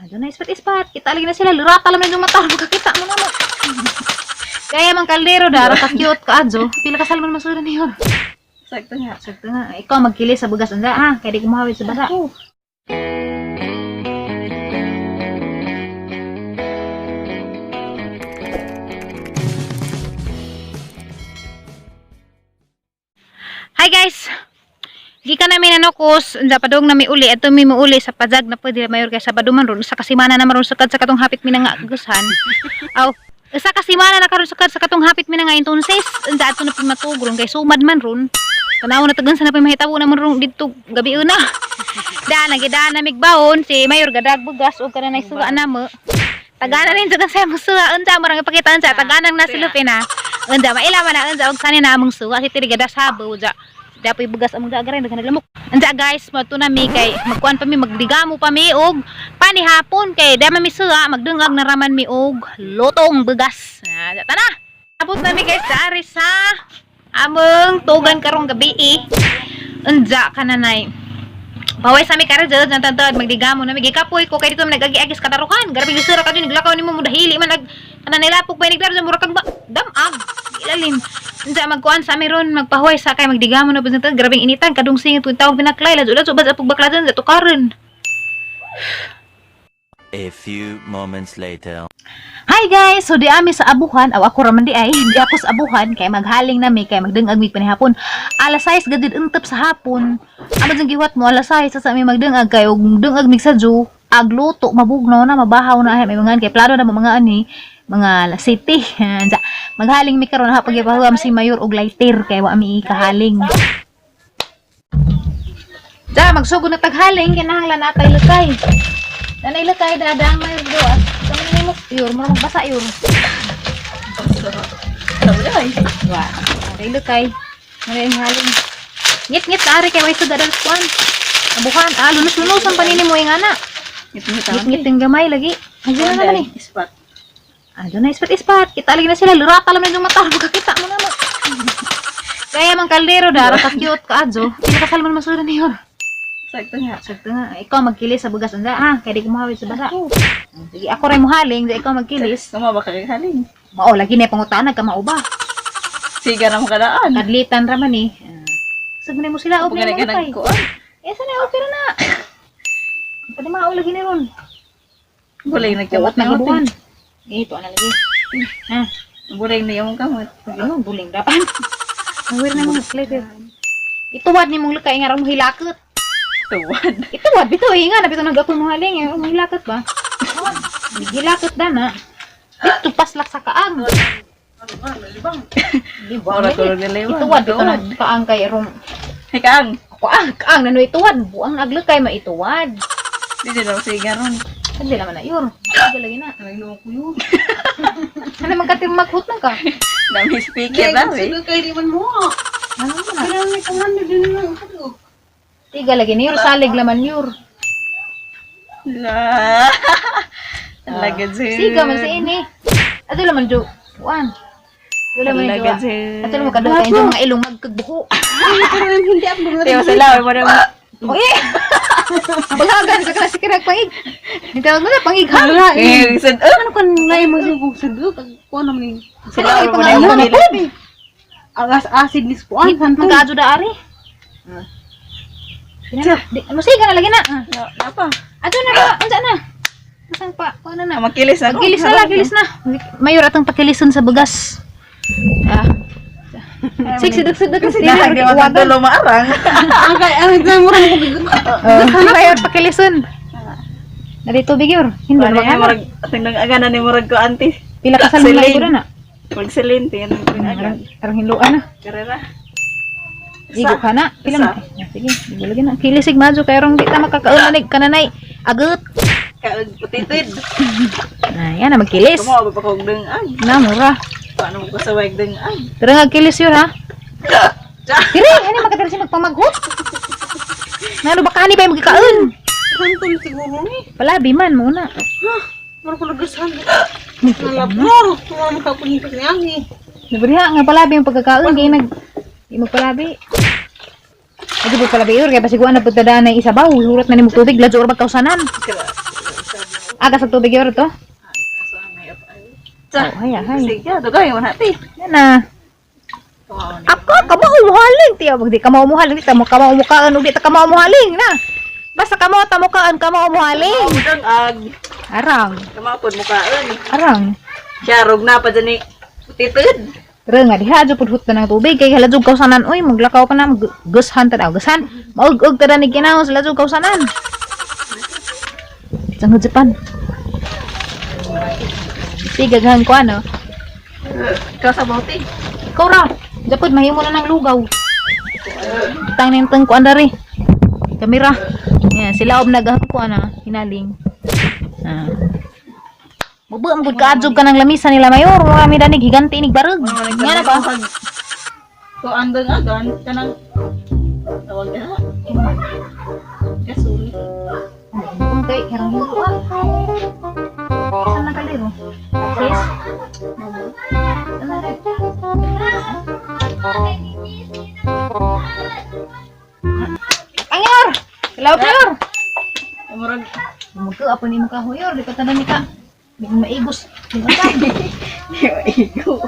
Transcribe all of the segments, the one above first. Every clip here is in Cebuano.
Doon na ispat-ispat. Kita lagi na sila. Lurata lang na yung mata. Magkakita mo na mo. Kaya mang kaldero da, ka cute ka adyo. Pila ka salmon masudan niyo. Sakto nga. Sakto nga. Ikaw magkilis sa bugas anda ha. Kaya di kumahawid sa basa. Hi guys! Gikan namin ano kus, unda padung nami uli ato mi muuli sa pajag na pwede mayor kay Sabado man ron sa kasimana na maron sukad sa katong hapit mi na nga gusan. Aw, sa kasimana na karon sukad sa katong hapit mi na nga entonces, unda ato na pimatug ron kay sumad man ron. Tanaw na tagan sa na mahitabo na man ron didto gabi una. Daan nagidaan na migbaon si mayor gadag bugas ug kananay suwa na mo. Tagana rin tagan sa among suwa unta marang ipakita unsa taganan na silupin ha. Unta maila man na unsa og sani na among suwa si tiri gada sabo uja. Dapoy bugas among dagarin daghan naglamok. Unsa guys, mo na mi kay magkuan pa mi magdigamo pa mi og panihapon kay di man mi suwa magdungag na raman mi og lutong bugas. Ah, tana. Abot na mi guys dari sa among tugan karong gabi eh. Unja kananay. Paway sa mi kara jud nantantad magdigamo na mi gikapoy ko kay dito man nagagi-agis katarukan. Grabe gisura ka dun naglakaw nimo mo dahili man nag kana nilapok pa nigdar mura kag damag ilalim. Unsa magkuan sa mi ron magpahuway sa kay magdigamo na pud nantad grabeng initan kadung singit kun tawag pinaklay ladyo ladyo bad apog bakladan sa tukaron. A few moments later. Hi guys! So di ami sa abuhan, aw ako raman di ay, di ako sa abuhan kay maghaling nami kay magdengag mi panihapon. Alas 6 gadid untep sa hapon. Amo jung giwat mo alas 6 sa ami magdengag kay og dengag mig sa ju, agluto mabugnaw na mabahaw na ay may mga kay plano na mo mga ani mga alas city. Unsa, maghaling mi karon ha pagipahugam si mayor og lighter kay wa mi kahaling. Da magsugod na taghaling kinahanglan natay lakay. Danay lakay dadang mayor do. Kami ni mo yur mo magbasa yur. Sabi ay. Wa. Aray lakay. Maray ang haling. Ngit-ngit na ari kay way sugad ang kuan. Abuhan, ah, lunos-lunos ang panini mo yung ana. Ngit-ngit Ngit-ngit ang gamay lagi. Ayun na naman eh. Ispat. Ah, doon na ispat-ispat. Kita lagi na sila. Lurata lang na yung mata. Magkakita mo na mo. Kaya mang kaldero da, ka cute ka adyo. Pila ka salmon masudan niyo. Sakto nga. Sakto nga. Ikaw magkilis sa bugas anda ha. Kaya di kumahawid sa basa. Sige, ako rin muhaling. Di ikaw magkilis. Kumaba ka kay haling. Mao lagi na pangutaan nagkamao ba. Siga na mo kadaan. Kadlitan ra man eh. Sag na mo sila og Pag na ka mo kay. nagkuan. Eh sana okay ra na. Pwede mao lagi ni ron. Bulay nagkamot Kuot na gibuhan. Eh, ito na lagi. Ha. Bulay na yung kamot. Ano buling dapan. Awir na mo clever. Ituwad ni mong lakay nga ra mo hilakot. Tuwad. Ituwad bitaw eh nga na bitaw nagapon mo haling eh mo hilakot ba. Hilakot da na. Dito paslak sa kaang. Libang. Ora ko nalewang. Ituwad bitaw na kaang kay rom. Hey kaang. Ako ah, kaang nanoy tuwad, buang naglakay maituwad. Di na siga ron. Hindi naman na yun. Hindi lagi na. Nagluwa ko yun. Ano man katir maghut man ka? Dami speaker na eh. Ano man na? Tiga lagi ni yur, salig laman yur. La. Talaga siya. Siga man sa ini. Ato laman jo. Kuan. Ato laman jo. Talaga siya. Ato laman kadto kayo mga ilong magkagbuho. Tiyo sila, may mo naman. Oy. Bagagan sa klase kirag pangig. Nitawag mo na pangigham. Eh, sad oh. Ano kan ngay mo sugog sa dulo pag kuan naman ni Sila ay Sila, wala pangalan mo na nila. agas acid ni kuan hanto. Magkaadyo da ari. Di na. Di, musiga na lagi na. Ah. Napa? Ato na ba? Unsa na? Masang pa? Kuan na na. Makilis na. Kilis na lang, kilis na. Mayor atong pakilison sa bugas. Ah. Sik sidok sidok kasi Dahag di matatulo maarang. Ang kay ang sa mura mo kog Mayor pakilison. Nari tubig yor. Hindi Ano ba yung ka? murag atong agana ni murag ko anti. Pila ka salmon Selene. na na. Murag silin tiyan ang agan. Arang hinluan na. Karera. Igo ka na. Pila Isa. na. Ah, sige, igo lagi na. Kilisig madyo kay rong di ta makakaon na kananay. Agot. Kaag putitid. Na, yan na magkilis. Kumawa pa kog dengag. Na mura. Paano mo kasaway dengag? Pero nga kilis yun ha. Diri, ano makatira siya magpamaghot? Nano ba kani pa yung magkakaon? hanto siguro ni. Palabi man muna. Mura ko nagasan. Nalabro, tuwa mo ka kun ni angi. Nabariha nga palabi yung pagkakaon kay nag di mo palabi. Adi po palabi ur kay pasiguan na pud na isabaw, hurat na nimo tubig ladyo or magkausanan. Aga sa tubig yor to. Sa. Oh, haya, haya. Sige, dugay mo na ti. Yan na. Ako, kamo umuhaling. Tiyo, di ka maumuhaling. Di ka maumukaan. Di ka maumuhaling na. Basta kamo tamukaan, kamo umuhaling. Udang ag. Arang, Kamapod mukaan. arang. Siya rog na pa dyan ni putitid. Pero nga diha adyo pud hutdan ang tubig kay hala jud kausanan oy maglakaw pa na magushan ta daw gusan. Maug-ug ta ni ginaw sila jud kausanan. Sangod Japan. Sige gaghan ko ano. Ikaw sa bote. Ikaw ra. Japod mahimo na ng lugaw. Tang nintang ko andari. Kamera. Yan, sila ob nagahang ko ana hinaling. Ah. Mubo ang gud kaadjog ka ng lamisa nila mayor, mga mi danig higante inig barog. Nga na pa. Ko ang dang agan kanang tawag na. Gasol. Okay, herang hilo ah. Saan na kaliro? Sis? Saan na rin? Angyor! Hello, Mayor! Murag Magka, apo ni mukha hoyor, di pa tanan ni ka. Di mo maigos. Di ba ka? igo.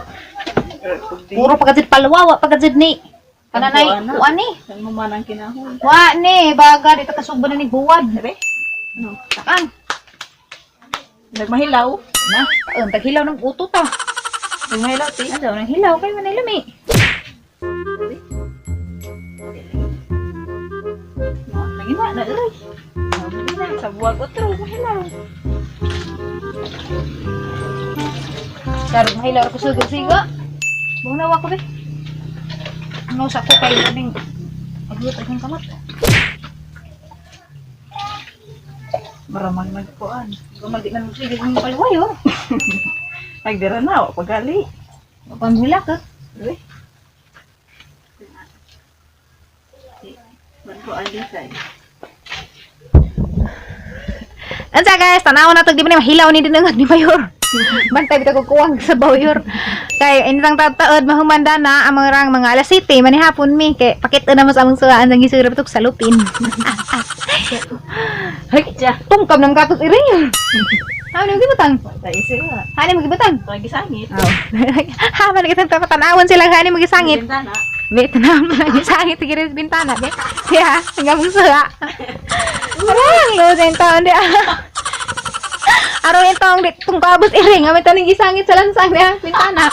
Puro pagkatid palwa, wa pagkatid ni. Kananay, Kuan kuan ni. San mo man ang kinahon. Wa ni, baga, di ta kasugba na ni buwad. Sabi? Ano? Takan. Nagmahilaw. Na, taon, taghilaw ng uto ta. Nagmahilaw ti. Ano, nang hilaw kay manay lami. Lagi na na oy. Sa buwag otro mahilaw. Karong mahilaw ko sugod siga. Buong nawa ko be. Ano sa ko kay ning pagluto akong kamot. Maramang nagkuan. Gumag di man mo sige ang palway oh. Nagdira na wa pagali. Panghula ka. Uy. Nagkuan di say. Ansa guys, tanaw na to di man mahilaw ni dinungag ni Mayor. Bantay bitaw ko kuwang sa bayor. Kay initang tataod mahumanda na ang mga rang mga alas 7 manihapon mi kay pakit na mo sa among suwaan ang gisura bitok sa lupin. Hay, tungkam ng katot iring. Ano yung gibutang? Tayo sila. Hani mo gibutang? Lagi sangit. Oh. Ha, man kita tanawon sila hani mo gisangit. Bintana. Be, tanaw mo lang gisangit tigil sa bintana be. Siya, hanggang mong suha. Arang lo sa taon di. Araw yung taong di tungkabos iring amit taning gisangit sa lansang di bintana.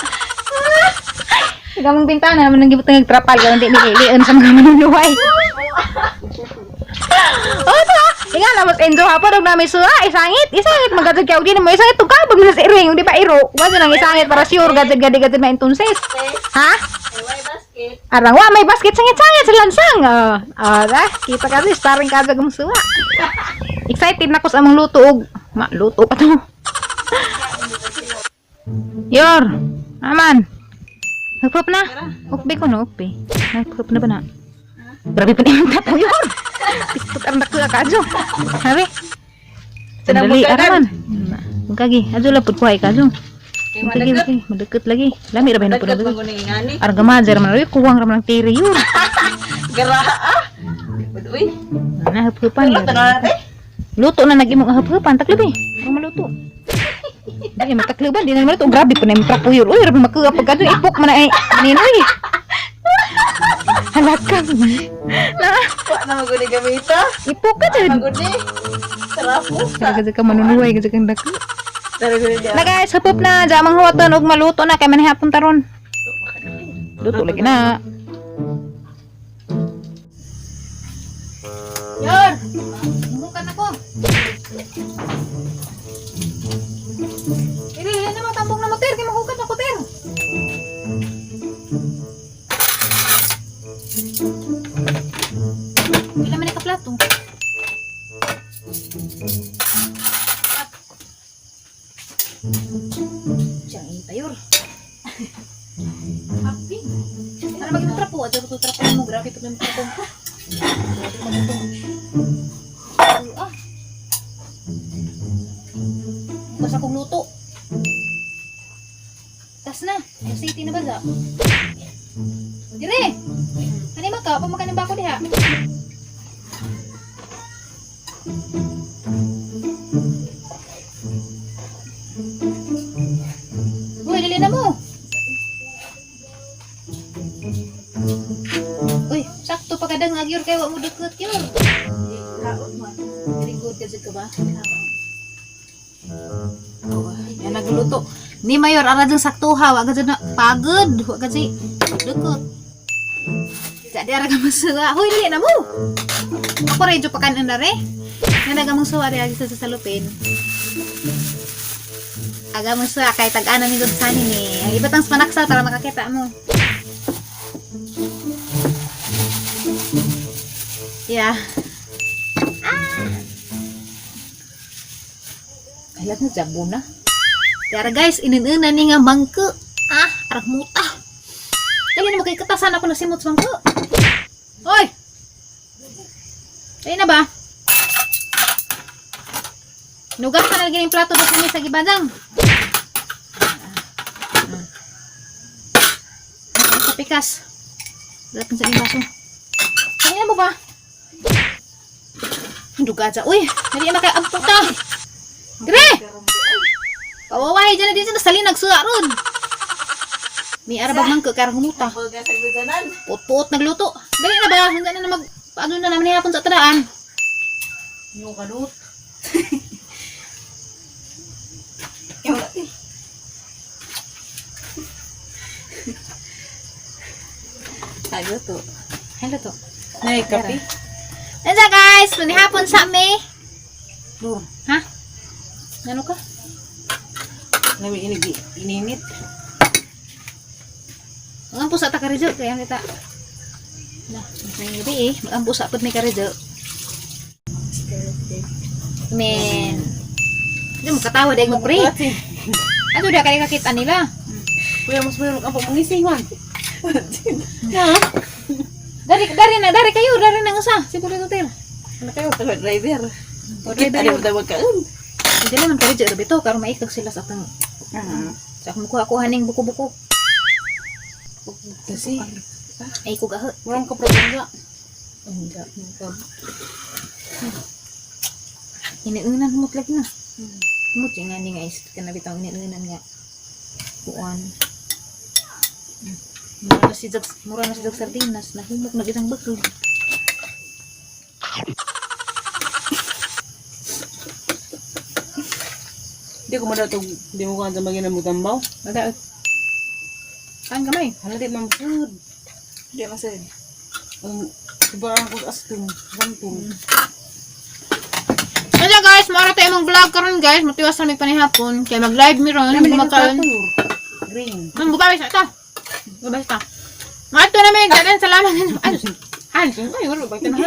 Hanggang mong bintana naman nang gibutang nagtrapal gawan di nililion sa mga manuluway. Oh, ta. Inga na mas enjoy hapon og nami suha isangit, isangit magadud kay og di na mo isangit tungkabog na sa iring, di ba iro. Wa nang isangit para sure gadud gadi gadud maintunses. Ha? Way basket. Arang wa may basket sangit-sangit sa lansang. Oh, oh da, kita kasi starring ka sa suwa. Excited na ko sa among luto og maluto pa to. Yor, aman. Nagpop na. Ukbi ko no, ukbi. Nagpop na ba na? Grabe pa naman tapo yor. Pistot ang dako ka adyo. Sabi. Sandali, araman. Kagi, adyo lapod ko ay kadyo. Kay Lagi, madagkat. lagi, madagkat lagi. Lami ra ba na Madagkat puno. man kuning ingani. Arang gamajer man oy, kuwang ra man ang tiri yun. Gara ah. Uy. Na haphupan. Luto na natin. Luto na nag-imong haphupan taklubi. Ang maluto. Ay, matakluban di na maluto. Grabe po na yung trapo yun. Uy, grabe makuha pag kadyo ipok man ay ninoy. Halakang. Na, Wa na maguni gamita. ipok ka dyan. Maguni. Sarap mo. Kasi ka manunuway kasi kang dako. Dara guni di. Na guys, hapop na. Jamang huwaton og maluto na kay manihapon taron. Luto lagi na. Yor! Bumukan ako. Ili, ili na mo, tambong na mo, ter. Kaya mahukat na ko, ter. Pila man ka plato? Siyang intayor. Happy. Ano ba trapo? Ato to trapo mo grabe to ng trapo. Ah. Basta kong luto. Tas na. Ay, city na ba za? Dire. Ani maka, pamakanin ba ako diha? Uy, dali na mo. Uy, sakto pa kadang agyur kay wa mo dukot yun. Kaon man. Very good kasi ka ba? Oh, yan nagluto. Ni Mayor, ara dyan saktuha, wa ka dyan na pagod, wa ka dyan dukot. Jadi ara ka masuwa. Huy, dili na mo. Ako rin pa kanan na re. Yan aga mong suwa rin sa salupin. Aga mong suwa kay tag-ana ni Good Sunny ni. Ang iba tang panaksa para makakita mo. Yeah. Kalat na jago na. Tara guys, ininuna ni nga mangko. Ah, arang muta. Dali na magkikatasan ako na simot sa mangko. Hoy! Dali na ba? Nugas na lagi yung plato ba kami sa gibadang? Ah, sa pikas. Dala sa baso. Kanina mo ba? Duga dyan. Uy, dali na kay ang puta. Dire! Kawaway dyan na din sa salin nagsuwa ron. May arabag man ko karang humuta. Baga sa gudanan. Puot-puot nagluto. Dali na ba? Hanggang na na mag paano na naman hapon sa tadaan. Yung kanut. Ayo to. Hello to. Nay, kape. Nandiyan guys, manihapon sa me. Lur, Ha? Ano ka? nami inig ininit. Magampo sa ta karidyo kaya kita. Na, may gabi eh. Magampo sa pud may karidyo. Men. Hindi mo katawa dahil mag-pray. Ano da kaya kakita nila? Kuya, mas mayroon ang pamangising man. Dari dari na dari kayo, dari na usa. Siguro ito tel. Ano kayo? Taga driver. O driver. Ano daw kaon? Hindi naman karidyo bito karon maikag sila sa atong Ah. sa akong kuha kuha ning buko-buko. Kasi, Ay ko gaho. walang kaproblema. Hindi. Iniunan mo lagi na. Mo nga ni nga is kana bitang iniunan nga. Kuan. Mura na si Jag sardinas nahimok na kitang bakod. Hindi ko madaw di mo kuhan sa magina mo tambaw. Madaot. Kaan kamay? Hala di man food. Di masin. Ang iba ang kung astong, gantong. Ano guys, maara tayo mong vlog karon guys. Matiwas na may panihapon. Kaya mag-live mi ron, Namin magkaon. Green. Ang bukawis na ito. Bukawis ta. Mga ito namin, dadan salamat. Ano? Ano? Ay, wala ba ito na?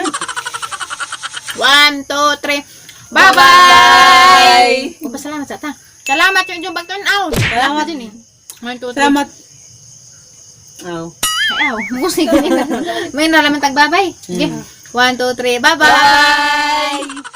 1, 2, 3. Bye-bye! Pasalamat sa ta. Salamat yung inyong pagtanaw. Salamat din eh. 1, 2, 3. Salamat. Aw. Ay, aw. Musig. May nalaman tagbabay. Sige. 1, 2, 3. Bye-bye!